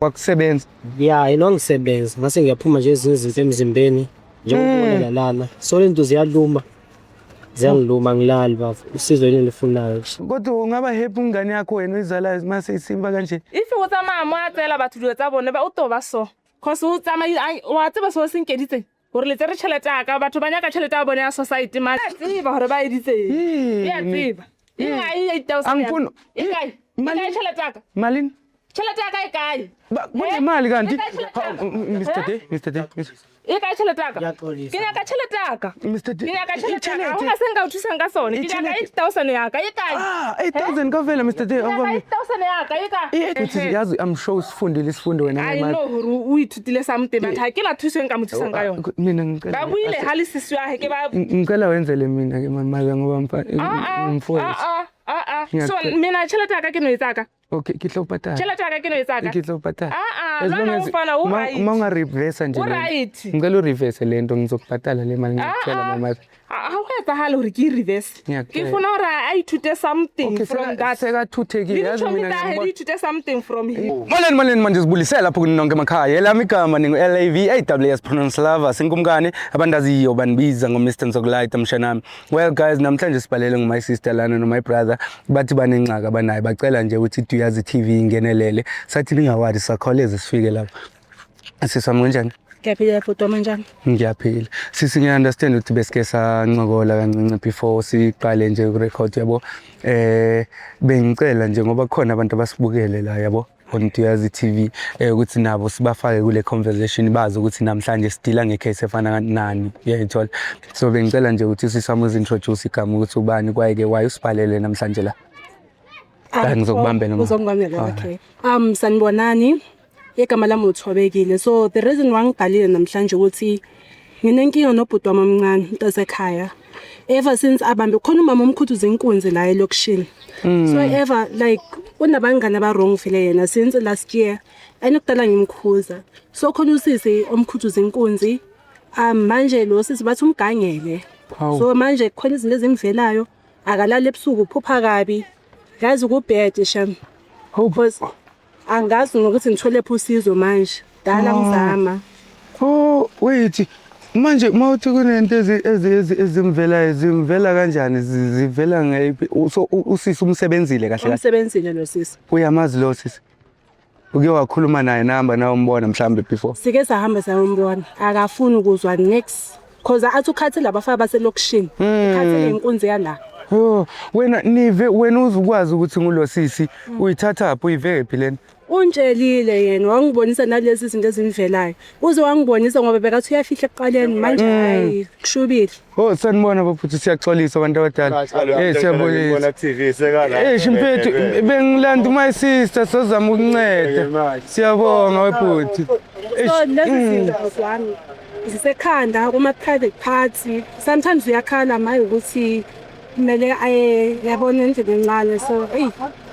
Wakusebenza? Ya, yena wangisebenza, ngase ngiyaphuma nje ezinye izinto emzimbeni njengokubonela lana. So lento ziyaluma, ziyangiluma, ngilali bafo. Usizo yini elifunayo nje. Kodwa ungaba happy umngane yakho wena oyizalayo mase isimba kanje? If o tsamaya mo a tseela batho dilo tsa bone ba o to ba so. Cause o tsamaya wa tseba se o se nkeditseng gore le tsere tšhelete ya ka, batho ba nyaka tšhelete ya bone ya society man. Ya tseba gore ba editseng. Ya tseba. E kae 8,000? Angifuni. E kae? E kae tšhelete ya ka? Malini? Tšhelete ya ka e kae? Kunemali kanti? E kae tšhelete ya ka? Mr. D, Mr. D, Mr. E kae tšhelete ya ka? Ngiyaxolisa. Ke nyaka tšhelete ya ka. Mr. D. Ke nyaka tšhelete ya ka. Itšhelete. Ga gona se nka o thusang ka sone. Ke nyaka Itšhelete. 8,000 ya ka. E kae? Ah, 8,000 kavela Mr. D. Ke nyaka 8,000 ya ka. E kae? Uthi yazi, I'm sure usifundile isifundo wena I ngemali. know gore o ithutile something, but ha ke na thuso e nka mo thusang ka yona. Mina ngicela Ba buile ha le sisi wa hae ke ba ngicela wenzele mina ke mama ngoba Ah, ah, mfowethu. ah, ah, ah. So Ngiyacela. mina tšhelete ya ka ke no e tsaka. Okay, ke tlo patala. Tšhelete ya ka ke no e tsaka. Ke tlo patala. Ah, ah, As long lwana as umfana u right. ma unga-reverse nje O lento. right. Ngicela u-reverse lento, ngizokubhatala le mali, Ah, ngiyakutshela ah. mama. Ha ho etsahale hore ke e reverse. Ke Ngiyakutshela. funa hore a ithute something Okay, from that. sekathuthekile Le yazi ditjhomi mina tsa hae ngiyambona. di ithute something from him. Molweni, molweni, manje sibulisela lapho kuni nonke emakhaya. Elami igama ningu-LAV AWS Pronounce Lover sinkumkani abandaziyo bandibiza ngo-Mr Nzokulayita mshanami. Well guys, namhlanje sibhalele ngu-my sister lana no-my brother, bathi banengxaki abanayo, bacela nje ukuthi iDuyazi TV ingenelele. Sathi ningawari, sakhawuleze sifike lapho. Sisi wami, kunjani? Ngiyaphila bhuti wami, njani? Ngiyaphila sisi, ngiya-understand ukuthi besike sancokola kancinci before siqale nje ukurecord, yabo. Bengicela nje ngoba kukhona abantu abasibukele la, yabo, on Duyazi TV, ukuthi nabo sibafake kule conversation, bazi ukuthi namhlanje sidila nge-case efana nani, uyayithola. So bengicela nje ukuthi sisi wami uzi-introduce igama ukuthi ubani, kwaye-ke why usibhalele namhlanje la. Ah, ngizokubambela ma. Uzongibambela, Alright. okay. Sanibonani. Igama lami uThobekile. So the reason why ngibhalile namhlanje ukuthi nginenkinga nobhuti wami omncane, into esekhaya. Ever since abambe khona umama omkhuthuza inkunzi la elokishini. So ever like unabangani aba wrong vele yena since last year. And kudala ngimkhuza. So khona usisi omkhuthuza inkunzi. Manje lo sisi bathi umgangele. Hawu. So manje khona izinto ezimvelayo, akalala ebusuku, uphupha kabi. Yazi kubhede sham. Because angazi nokuthi ngithole phi usizo manje. Dala ngizama. Oh wait, manje mawuthi kunento ezimvelayo, zimvela kanjani? Zivela ngayiphi? So usisi umsebenzile kahle kahle? Umsebenzile lo sisi. Uyamazi lo sisi? Uke wakhuluma naye namba nawe umbona mhlambe before? Sike sahamba sayombona. Akafuni ukuzwa next. Cause athi ukhathele abafana baselokishini. Ukhathele inkunzi yala. Oh, wena nive wena uzukwazi ukuthi ngulo sisi uyithatha phi, uyive phi lena? Untshelile yena, wangibonisa nalezi zinto ezimvelayo. Uze wangibonisa ngoba bekathi uyafihla ekuqaleni, manje hayi, kushubile. Oh, sanibona bafuthu, siyaxolisa abantu abadala. Siyabonisa. TV sekala. Eh, mfethu, bengilanda my sister, sozama ukunceda. Siyabonga webhuti. So lezi zinto zami zisekhanda kuma private parts. Sometimes uyakhala maye ukuthi kumele aye, yabona, endlini encane, so eyi,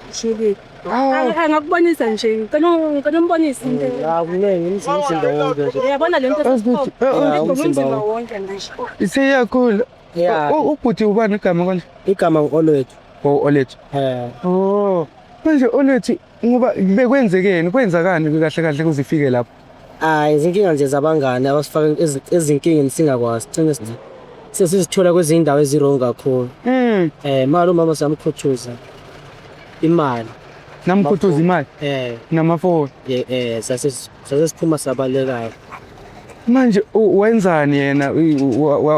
kushubile. Angakubonisa nje, ngicela umbonise into. Ya, kuningi, umzimba wonke nje. Uyabona le nto? Umzimba Umzimba wonke nje. Isiyakhula. Ya. Ubhuti ubani igama konje? Igama ngu-Olwethu. Oh, Olethu. Eh. Oh. Manje Olethu, ngoba bekwenzekeni, kwenzakani kahle kahle kuze ifike lapho? Ah, izinkinga nje zabangani abasifaka ezinkingeni singakwazi. Gcine sesizithola kwezinye indawo ezi-wrong kakhulu. Mali umama samkhuthuza imali. Namkhuthuza imali Eh, namafoni. Sase siphuma sabalekayo. Manje wenzani yena,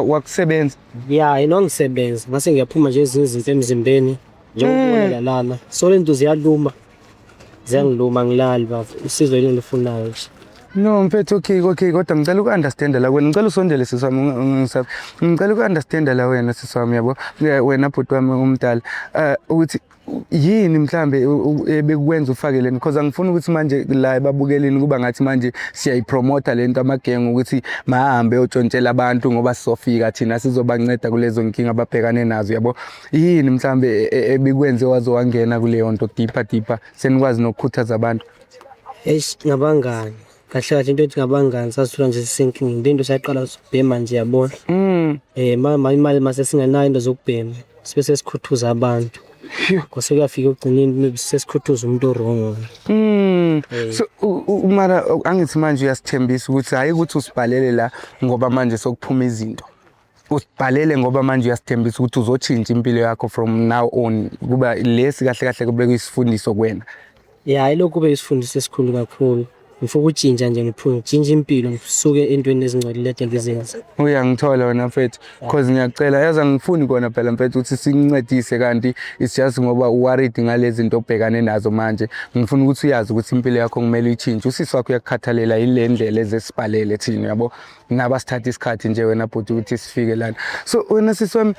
wakusebenza? Ya, yena wangisebenza, ngase ngiyaphuma nje ezinye izinto emzimbeni njengokubonela lana. So lento ziyaluma. Ziyangiluma, ngilali bafo. Usizo yini elifunayo nje. No mfethu, okay, kodwa ngicela uku-understanda la wena, ngicela usondele sisi wami, ungisabi. Ngicela uku-understanda la wena sisi wami, yabo. Wena bhuti wami omdala, ukuthi yini mhlambe ebekwenza ufake lento, because angifuni ukuthi manje la ebabukeleni kuba ngathi manje siyayipromota lento, amagenge ukuthi mahambe otshontshela abantu, ngoba sizofika thina sizobanceda kulezo nkinga ababhekane nazo, yabo. Yini mhlambe ebikwenze waze wangena kuleyo nto deeper deeper, senikwazi nokukhuthaza abantu? Eish, ngabangani. Kahle kahle into ethi ngabangani sasithola nje sisenkingeni. Le nto sayaqala sibhema nje, yabona. Mama imali mase singenayo into zokubhema. Sibe sesikhuthuza abantu. Kwase kuyafika ekugcineni maybe sesikhuthuza umuntu o-wrong. So mara angithi manje uyasithembisa ukuthi hayi ukuthi usibhalele la ngoba manje sokuphuma izinto. Usibhalele ngoba manje uyasithembisa ukuthi uzotshintsha impilo yakho from now on, kuba lesi kahle kahle kube kuyisifundiso kuwena. Ya, ilokhu kube isifundiso esikhulu kakhulu. Ngifuna ukutshintsha nje, ngiphume ngitshintshe impilo, ngisuke entweni ezingcolile ade ngizenza. Uyangithola wena mfethu, cause ngiyacela, yazi angifuni kona phela mfethu ukuthi singincedise, kanti it's just ngoba u-worried ngalezi zinto obhekane nazo manje. Ngifuna ukuthi uyazi ukuthi impilo yakho kumele uyitshintshe. Usisi wakho uyakukhathalela yile ndlela ezesibhalele thina, yabo, naba sithatha isikhathi nje wena bhuti ukuthi sifike lana. So wena sisi wami,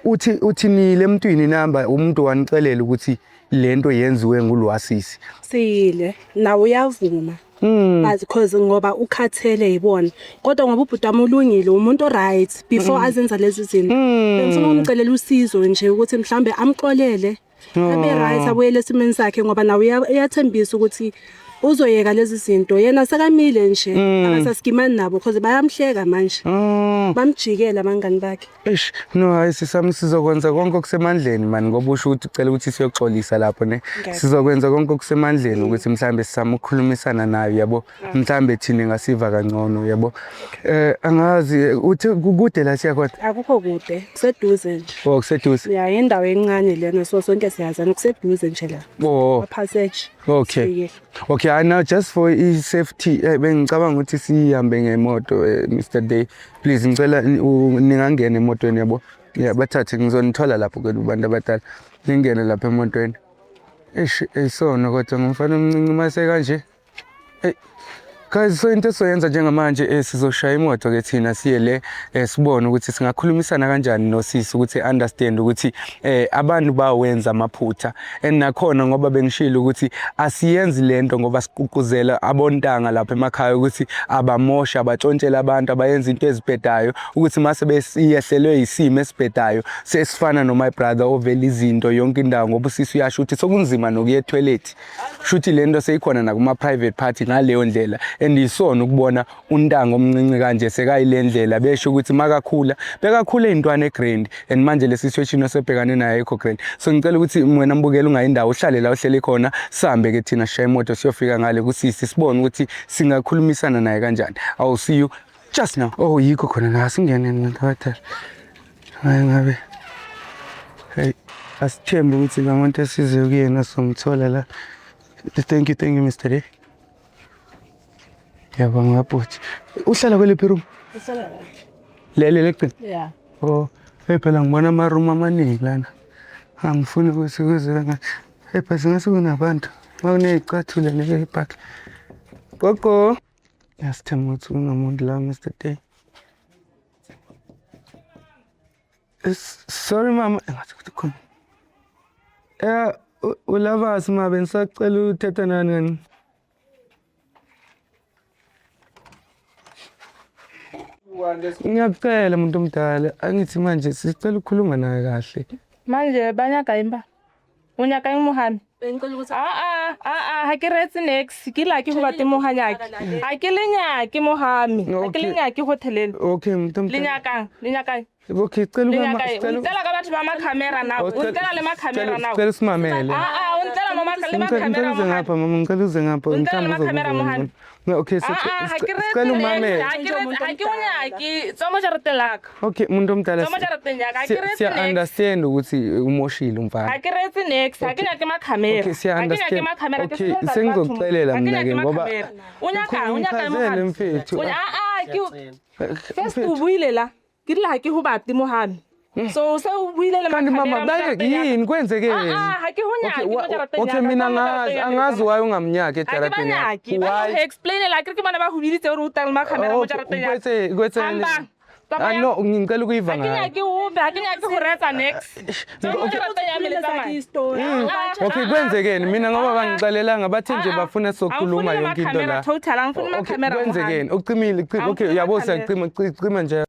uthi uthinile emntwini inamba umuntu wanicelela ukuthi lento yenziwe ngulwasisi? Siyile nawe, uyavuma. But because ngoba ukhathele yibona, kodwa ngoba ubhuti wami ulungile, umuntu o-right before azenza lezi zinto, bengifuna ukumcelela usizo nje ukuthi mhlambe amxolele, abe right, abuyele esimeni sakhe, ngoba nawe uyathembisa ukuthi uzoyeka lezi zinto. Yena sekamile nje, akasasikimani nabo because bayamhleka manje, bamjikela abangani bakhe. Eish, no, hayi sisami, sizokwenza konke okusemandleni mani, ngoba usho ukuthi ucela ukuthi siyoxolisa lapho, ne? Sizokwenza konke okusemandleni ukuthi mhlambe sizame ukukhulumisana nayo, yabo, mhlambe thina ngasiva kangcono, yabo. Angazi uthi kude la siya khona? Akukho kude, kuseduze nje. Oh, kuseduze. Ya, indawo encane lena, so sonke siyazana, kuseduze nje la. Passage. Okay. Okay, and now just for i-safety, bengicabanga ukuthi sihambe ngemoto, Mr Day. Please, ngicela ningangena emotweni, yabo. Yeah, bathathe, ngizonithola lapho ke bantu abadala. Ningene lapha emotweni. Eish, eyisono kodwa ngumfana omncinci mase kanje. Hey. Guys, so into esoyenza njengamanje, sizoshaya imoto ke thina siye le, sibone ukuthi singakhulumisana kanjani nosisi ukuthi understand ukuthi abantu bawenza amaphutha, and nakhona ngoba bengishilo ukuthi asiyenzi lento ngoba siququzela abontanga lapha emakhaya ukuthi abamosha, abatshontshela abantu, abayenza into ezibhedayo, ukuthi mase besiyehlelwe isimo esibhedayo sesifana no my brother ovela izinto yonke indawo, ngoba usisi uyasho ukuthi sokunzima nokuya e-toilet, shuthi lento seyikhona nakuma private party ngaleyo ndlela. And isona ukubona untanga omncinci kanje sekayile ndlela, besho ukuthi makakhula bekakhula eyintwana e-grand, and manje le situation osebhekane nayo ayikho grand. So ngicela ukuthi wena mbukeli ungayindawo, uhlale la uhleli khona, sihambe ke thina, sishaye imoto siyofika ngale kusisi, sibone ukuthi singakhulumisana naye kanjani. I will see you just now. Oh, yikho khona la, singene bantu abadala. Hayi ngabe, hey, asithembe ukuthi la muntu esize kuyena somthola la. Thank you, thank you, Mr. Day. Ngiyabonga bhuti. Uhlala kweliphi room? Leli legcina? Yeah. Oh, hey, phela ngibona ama-room amaningi lana. Angifuni ukuthi kuze ngathi. Hey, phela singase kunabantu. Makuney'cathulo ney'bhakhi. Gogo. Yasithemba ukuthi kunomuntu la, Mr. Day. Sorry mama, engathi ukuthi khona. Ulavasi ma, bengisacela uthetha nani kancane. Ngiyakucela muntu omdala, angithi manje sicela ukukhuluma naye kahle. Manje ba nyaka eng ba? O nyaka eng mohame? Bengicela ukuthi Aa, aa, ha ke reetse nex, ke la ke go bate mohanyake. Ha ke le nyake mohame. Ha ke le nyake go thelele. Okay, muntu Le omdala. nyakang, le nyakang. Okay, cela Le ukuma nyaka eng? O ntlela ka batho ba ma-camera now. O ntlela le ma-camera now. Cela usimamele. Aa, o ntlela mo le Ngicela ma-camera uze mohame. ngapha mama, ngicela uze ngapha. O ntlela le Mhlawumbe ma-camera uzokuva mohame. ngcono. No, okay, Aa, ha ke reetse sicela nex. umamele. Ha ke o nyake. Tswa mo jarateng la ka. Okay, muntu omdala. Tswa mo jarateng ya ka. Ha ke reetse Siya nex. understand ukuthi umoshile umfana. Ha ke reetse nex. Ha ke nyake ma-camera. Okay, siya Ha ke nyake understand. ma-camera. Ke Okay, sebetsa le batho mo. sengizokucelela Ha ke mina nyake ke ngoba ma-camera. O nyakang? O nyakang Ngichazele mohame? mfethu. Aa, ke first o buile la. Ke rile ha ke ho batle mohame. So se o buile le Kanti mama ma-camera mo bake jarateng ya ka. yini kwenzekeni? Ah, ah, ha ke ho nyake mo jarateng Okay, ya ka. mina Tswa mo angazi jarateng ya ka. angazi why ungamnyaki Ha ke ba ejarateni yakho. nyake. Ba Why? go explainela akere ke bona ba go biditse gore o tla le ma-camera mo Okay, jarateng ya ka. kwetse Hamba. Ah Tsamaya. no, ngicela ukuyiva Ha ke ngayo. nyake ope, ha ke nyake go reetsa nex. Tswa mo jarateng ya me le tsamaye. isitori. Okay, kwenzekeni mina ngoba bangixelelanga, bathe nje bafuna sokukhuluma Angifuni yonke into ma-camera la. total, angifuni Okay, ma-camera mohame. kwenzekeni? Ucimile, okay, Angifuni yabo ma-camera. siyacima, cima nje.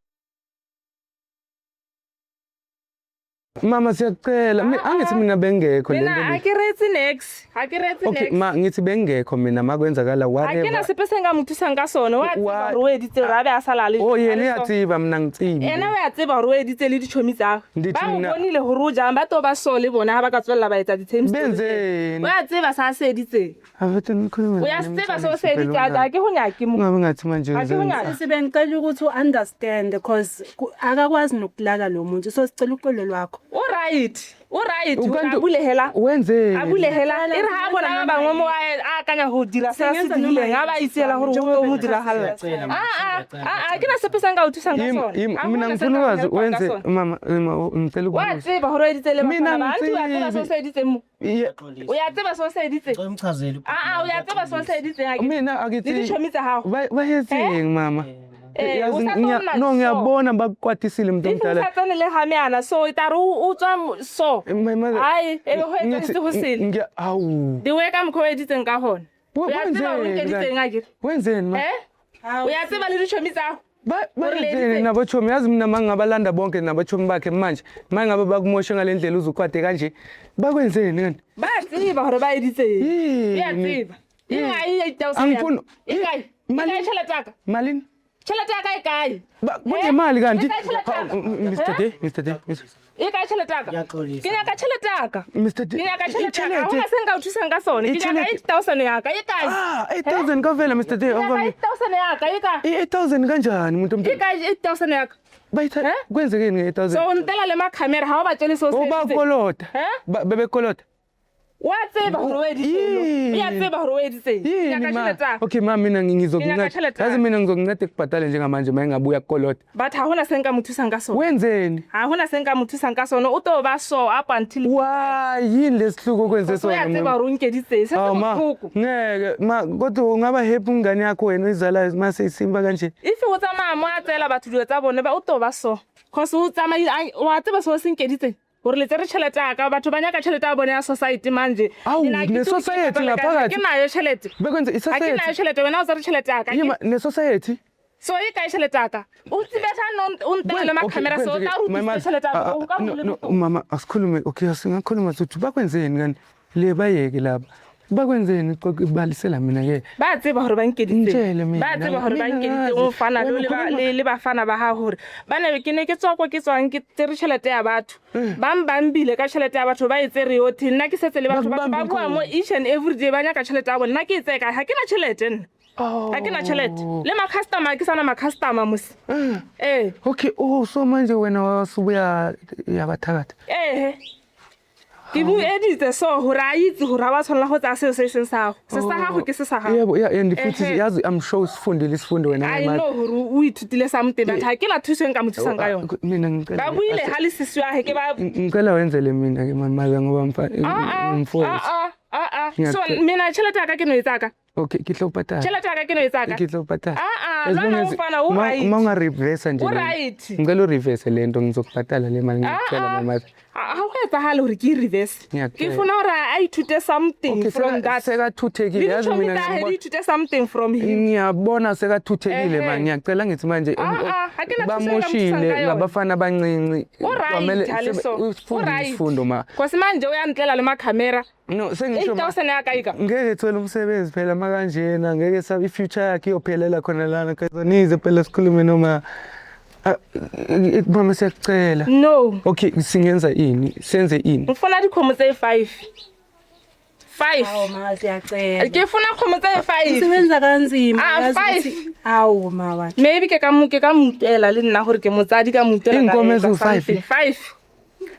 Mama siyakucela. Angithi mina bengekho le Mina nto ha le. ke reetse nex. Ha ke reetse Okay, nex. ma ngithi bengekho mina makwenzakala Ha ke whatever. na sepe se nka mo thusang ka sone. Wa tseba Wa- hore o editse hore a be a sa lale. Oh a yena le so. uyatsiba mina ngitsibi. Ena o ya tseba hore o editse le ditšhomi tsa Ndithi ba mo mina- bonile hore o jang ba to ba so le bona ha ba ka tswella ba etsa di-same story. Benzeni? O ya tseba sa se editseng. Avete nikhulume. O ya se tseba se o se editse ha ke ho nyake mo. Ungabe ngathi manje. Ha ke ho nyake. Sisi bengicela ukuthi u-understand because akakwazi nokulala lo muntu so sicela uxolo lwakho. O right. O right. Ukanti- A bulegela. Wenzeni? A bulegela. E re ha bona ba bangwe mo a akanya go dira se a se Singenza noma dirileng ha ba yini, itseela gore o tlo mo diragalela. Siyacela, ma, Ah siyacela. ah ah ke na sepe se nka o thusang ka sona. Yimi Ha mina hona se ngifuna nka o ukwazi helpang ka wenze sona. mama ngicela Wa ukubuza. tseba gore o editse le Mina bafana ba. Anthe wa tseba se o se editseng mo. Ye- O ya tseba se o se editseng. Ngicela umchazele ubhuti Ah ah o ya tseba se o se editseng ha ke. Mina Le akithi ditšhomi tsa gago. Bayenzeni mama? Eh, Yazi o sa tlo nna no so. ngiyabona bakukwatisile umuntu If o omdala. sa tsene le gameana so e tare o tswa so. My mother. Ai, e be go Ngithi- etsahetse go sele. Awu. Di we ka mokgwa o editseng ka gona. O ya tseba hore o nkeditseng akere? Wenzeni ma? Eh? O ya tseba le ditšhomi tsa gago. Gore le Bayenzeni editseng? nabochomi yazi mina mangabalanda bonke nabochomi bakhe manje mangabe bakumoshe ngale ndlela uzukwade kanje bakwenzeni kanti? Ba tseba hore ba editseng. Yini? Ya tseba. E kae 8,000 ya ka? Angifuni- E kae? E Malini? kae tjhelete ya ka? Malini? Tjhelete ya ka e kae? Kunemali kanti? E kae tjhelete ya ka? Mr. D, Mr. D, Mr. E kae tjhelete ya ka? Ngiyaxolisa. Ke nyaka tjhelete ya ka. Mr. D. Ke nyaka tjhelete ya ka. Ha Itjhelete. hona se nka o thusang ka sone. Ke nyaka Itjhelete. 8,000 ya ka. E kae? Ah, 8000 kavela Mr. D. Ke nyaka 8,000 ya ka. E kae? I-8000 kanjani umuntu E omdala? kae 8,000 ya ka? Bayithatha Eh? kwenzekeni nge-8000? So o ntela le makhamera ha o ba tjele seo se editseng. Ubakolota. Eh? Bebekolota. Wa tseba hore o editseng. Yini? O ya tseba hore o editseng. Ke Yini nyaka ma? tjhelete ya ka. Okay ma mina Ke nyaka ngizokunceda. tjhelete ya Yazi ka. mina ngizokunceda ekubhadale njengamanje ma engabuya kukolota. But ha hona se nka mo thusang ka sona. Wenzeni? Ha hona se nka mo thusang ka sona. O tlo ba so up until Why yini lesihluko okwenze o ya sona? tseba hore o nkeditseng. Se se Awu, ma, bohloko. ngeke ma kodwa ungaba happy umngane yakho wena oyizalayo mase isimba kanje. If o tsamaya mo a tseela batho dilo tsa bone ba o tlo ba so. Cause o tsamaya wa tseba se o se nkeditseng. Gore le tsere tjhelete ya ka batho ba nyaka tjhelete ya bone ya society manje. Awu, Nna ke ne-society tlo ke patale ka- ngaphakathi. Ke nayo tjhelete. Bekwenze Ha ke nayo i-society. tjhelete wena o tsere tjhelete ya ka. Yima ne-society. So e kae tjhelete ya ka? O tsebetsa no o ntela le makhamera so o tla re utlwisise tjhelete ya ka. O ka No re no mama asikhulume okay singakhuluma sithi bakwenzeni kanti le bayeke laba. Bakwenzeni balisela mina ke. Ba tseba hore ba nkeditseng. Ntshele mina. Ba tseba hore ba Mina nkeditseng ngazi. o fana Wena le ba ukhuluma- le le bafana ba ha hore ba ne ke ne ke tswa ko ke tswang ke tsere tjhelete ya batho. Eh. Ba mbambile ka tjhelete ya batho ba e tsere yotlhe. Nna ke setse le batho batho ba Bakubambe bua mo each and every day ba nyaka tjhelete ya bone. Nna ke e tseye kae? Ha ke na tjhelete nna. Oh. Ha ke na tjhelete. Le ma-customer ke sana ma-customer mos. Eh. Okay, oh so manje wena wasubuya yabathakatha. Ehe. Ke mo editse so hore a itse hore ha ba tshwanela ho tsaya seo se seng sa gago. Se sa gago ke se sa gago. Yebo, yeah, and futhi Ehe. yazi I'm sure usifundile isifundo wena I mama. know hore o ithutile something but ha ke na thuso e nka mo thusang ka yona. Mina ngicela Ba buile ha le sisi wa hae ke ba ngicela wenzele mina ke mama ngoba mfa Ah, ah, mfowethu. ah, ah, ah. So Ngiyacela. mina tjhelete ya ka ke no e tsaya ka. Okay, ke tlo patala. Tjhelete ya ka ke no e tsaya ka. Ke tlo patala. Ah, ah, As lwana long as- o mfana o right. Ma unga-reverse nje. O lena. right. Ngicela u-reverse lento ngizokubhatala le mali Ah, ngiyacela ah. mama. Ha ho etsahale hore ke e reverse. Ke Ngiyacela. funa hore a ithute something Okay, from that. sekathuthekile Le yazi ditjhomi mina tsa hae di ngiyabona- ithute something from him. ngiyabona sekathuthekile Ehe. man ngiyacela ngithi manje Ah, ah, ha ke na thuso e nka mo thusang bamoshile ka yona. ngabafana abancinci O right, Kwamele ha le so. O usifundile right. isifundo ma Cause manje o ya ntlela le makhamera. no sengisho ma 8,000 ya ka e ka. ngeke ethole umsebenzi phela makanjena ngeke sabe i-future yakhe iyophelela khona lana kazanize phela sikhulume noma Ah, mama siyakucela No. okay singenza ini senze ini Ngifuna dikgomo tse 5. 5. Hawu ma siyacela. Ke funa kgomo tse 5. Usebenza kanzima Ah, yazi five. ukuthi hawu ma wa. Maybe ke ka mo ke ka mutela le nna gore ke motsadi ka mutela. Iinkomo eziwu-five? 5.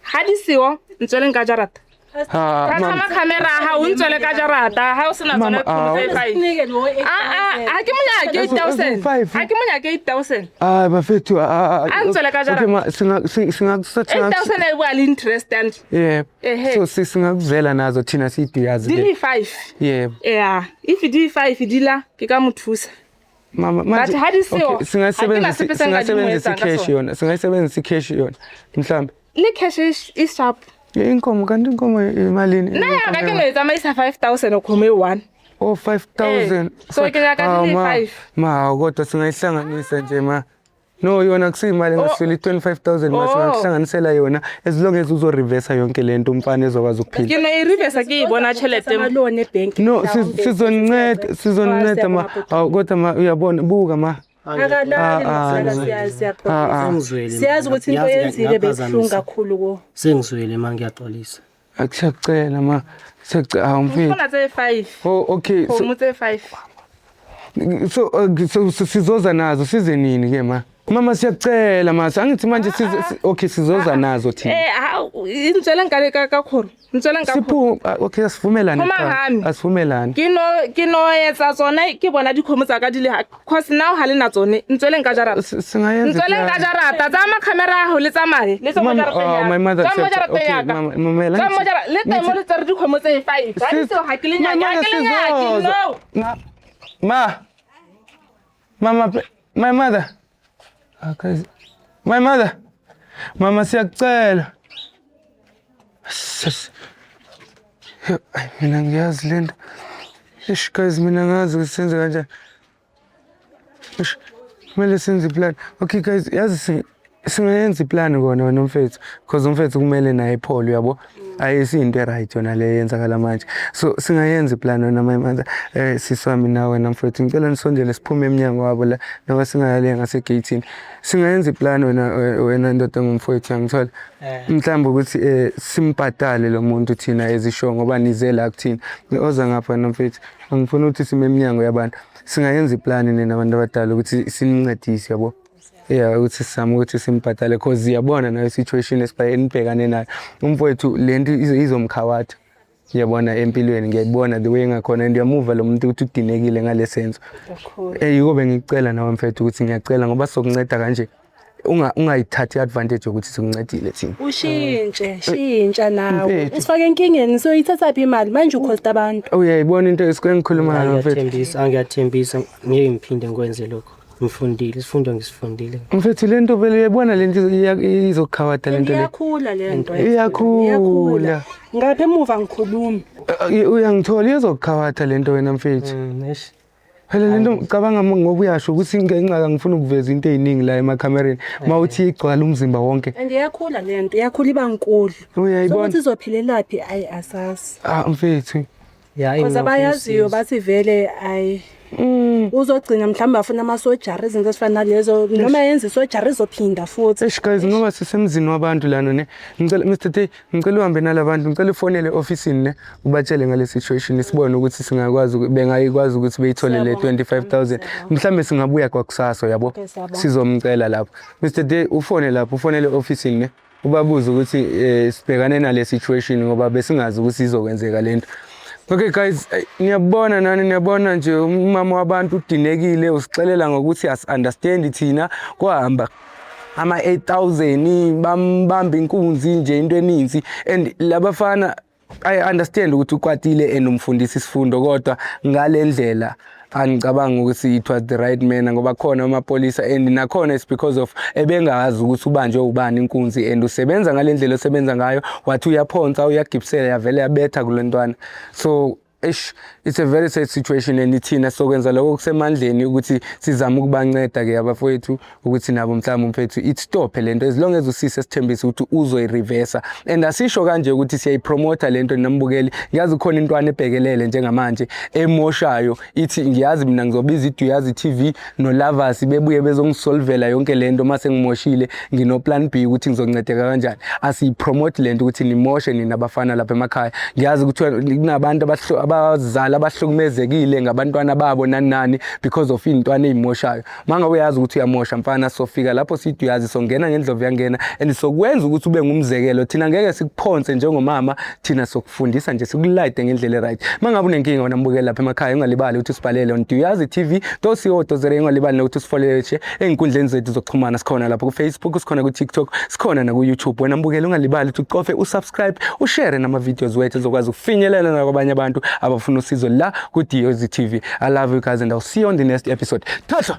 Ha di seo ntswele nka jarata. ha Ka mama tlhama khamera ha o ntswele ka jarata ha o sena tsone Mama, kgomo tse ah, 5. Sinike lo Ah ah, ha ke mo nyake 8,000. Eziwu-five? Ha ke mo nyake 8,000. Hayi bafethu ah, ah, A ngitswele ka okay ma singakusatha 8,000 e bua le interest and yebo Ehe. so singakuzela nazo thina siyiduyazi di le le 5. yebo Yeah, if di 5 di la ke ka mo thusa. mama But ha di seo, okay, ha ke na sepe se nka di mo singasebenzisa etsang ka i-cash sona. yona singayisebenzisa i-cash yona mhlawumbe Le cash e sharp. inkomo kanti inkomo imalini Nna ya ka ke no e tsamaisa 5,000 kgomo e one. oh 5000 Eh, so ke nyaka di le Ah, ma- five. ma kodwa singayihlanganisa nje ma No, yona akusiyimali engasifile, i-25,000 mase ngakuhlanganisela yona as long as uzoreversa yonke lento, umfana ezokwazi ukuphila. Ke no e reversa, ke e bona tšhelete. Ama-loan ebhenki. No, sizonceda, sizonceda ma. Awu, kodwa ma, uyabona, buka ma. Akalali. Ah, ah, Mzala, no. siyaxolisa. Ah, ah. Sengizwele. Siyazi ukuthi into Yazi yenzile ngiyaphazamisa. bebuhlungu kakhulu kuwo. Sengizwele ma, ngiyaxolisa. Akusiyacela ma, siyacela, awu mfethu. Fona tse 5. Oh, okay. So Kgomo tse 5. so sizoza nazo, size nini ke ma? Mama, siyacela ma, angithi manje size okay, sizoza nazo thina. Eh, ha e ntsweleng ka kgoro. Ntsweleng ka kgoro. Siphu, ah, okay, asivumelane Phuma kuqala. hami. Asivumelane. Ke no etsa tsone, ke bona dikgomo tsa ka di le, cause now ha le na tsone, ntsweleng ka jarata. Singayenza Ntsweleng ka iplan. jarata, tsaya camera ya gago le tsamaye le tswe mo Mama, jarateng oh, ya ka. my mother Tswang mo jarateng okay, ya ka. mama, mamela, Tswang mo le teng mo le tsere dikgomo tse 5. Ga di seo, ga ke le nyake, Mama, ga ke le nyake, sizoza. no. Ma, mama, my mother. Okay. My mother. Mama, siyacela. Ay, mina ngiyazi lento. Eish guys, mina ngazi ukuthi senze kanjani. Eish, kumele senze iplan. Okay guys, yazi singayenza iplan kona wena mfethu, because umfethu kumele naye iphole, uyabo. Ayisiyinto e-right yona le eyenzakala manje. So singayenza iplan wena my mother. Sisi wami nawe wena mfethu, ngicela nisondele siphume emnyango wabo la noma singayale ngase-gate-ini. Singayenza iplan wena, wena ndoda ngumfowethu, uyangithola. Mhlawumbe ukuthi simbhadale lo muntu thina ezisho ngoba nize la kuthina. Oza ngapha wena mfethu. Angifuni ukuthi sime eminyango yabantu. Singayenza iplan nina abantu abadala ukuthi sinincedise, yabo. Yeah, ukuthi sizame ukuthi simbhadale cause iyabona nayo situation enibhekane nayo. Umfowethu lento izomkhawatha. Ngiyabona empilweni, ngiyayibona the way engakhona and uyamuva lo muntu ukuthi udinekile ngale senzo. Kakhulu. Yiko bengikucela nawe mfethu ukuthi ngiyacela ngoba sokunceda kanje, ungayithathi i-advantage yokuthi sikuncedile thina. Ushintshe, shintsha nawe. Mfethu. Usifake enkingeni, soyithatha phi imali manje, ukhosta abantu. Uyayibona into esike ngikhuluma ngayo mfethu. Ngiyathembisa, ngiyathembisa, ngeke ngiphinde ngikwenze lokho. Ngifundile isifundo, ngisifundile. Mfethu, lento vele uyayibona lento izokukhawatha lento le. Iyakhula le nto. Iyakhula. Ngapha emuva ngikhuluma. Uyangithola, izokukhawatha lento wena mfethu. Eish. Phela lento cabanga ngoba uyasho ukuthi ngenxa ngifuna ukuveza into eziningi la emakhamereni. Mawuthi igcwala umzimba wonke. And iyakhula le nto, iyakhula iba nkulu. Uyayibona? Sokuthi izophelelaphi, ayi, asazi. Ah mfethu. Ya. Because abayaziyo bathi vele ayi, uzogcina mhlawumbe afuna ama-surgery, izinto ezifana nalezo, noma yenza i-surgery izophinda futhi. Eish guys, ngoba sisemzini wabantu lana ne. Ngicela Mr. T, ngicela uhambe nalabantu, ngicela ufonele officeini ne, ubatshele ngale situation, sibone ukuthi singakwazi bengayikwazi ukuthi beyithole le 25,000. Mhlambe singabuya kwakusasa, yabo. Okay, siyabonga. Sizomcela lapho. Mr. D, ufone lapho, ufonele officeini ne. Ubabuze ukuthi sibhekane nale situation ngoba besingazi ukuthi izokwenzeka lento. Okay guys, niyabona nani, niyabona nje umama wabantu udinekile, usixelela ngokuthi as-understand thina, kwahamba ama-8000, bambamba inkunzi nje into eninzi and labafana. I understand ukuthi ukwatile and umfundisa isifundo, kodwa ngale ndlela angicabanga ukuthi it was the right manner ngoba khona amapolisa and nakhona it's because of ebengazi ukuthi ubanjwe ubani inkunzi and usebenza ngale ndlela osebenza ngayo, wathi uyaphonsa, uyagibisela, yavele yabetha kule ntwana. So eish, it's a very sad situation and thina sokwenza lokho kusemandleni ukuthi sizame ukubanceda-ke abafowethu ukuthi nabo mhlawumbe umfethu it-stophe lento, as long as usisi esithembise ukuthi uzoyi-reversa. And asisho kanje ukuthi siyayipromotha lento nambukeli. Ngiyazi khona intwana ebhekelele njengamanje emoshayo, ithi ngiyazi mina ngizobiza iDuyazi TV noLavas bebuye bezongisolvela yonke lento mase ngimoshile, ngino plan B ukuthi ngizoncedeka kanjani. Asiyipromote lento ukuthi nimoshe nina abafana lapha emakhaya. Ngiyazi ukuthi kunabantu abazali abahlukumezekile ngabantwana babo nani nani because of iy'ntwana ey'moshayo. Mangabe uyazi ukuthi uyamosha mfana, sofika lapho sithi uyazi songena ngendlovu yangena and sokwenza ukuthi ube ngumzekelo. Thina ngeke sikuphonse njengomama, thina sokufundisa nje, sikulayide ngendlela e-right. Mangabe unenkinga wena mbukeli lapha emakhaya, ungalibali ukuthi usibhalele on Duyazi TV co za. Ungalibali nokuthi usifollowe ey'nkundleni zethu zokuxhumana. Sikhona lapho ku-Facebook, sikhona ku-TikTok, sikhona naku-YouTube. Wena mbukeli, ungalibali ukuthi ucofe usubscribe, ushare nama-videos wethu ezokwazi ukufinyelela nakwabanye abantu abafuna usizo la ku-Duyazi TV. I love you guys and I'll see you on the next episode. Thatha.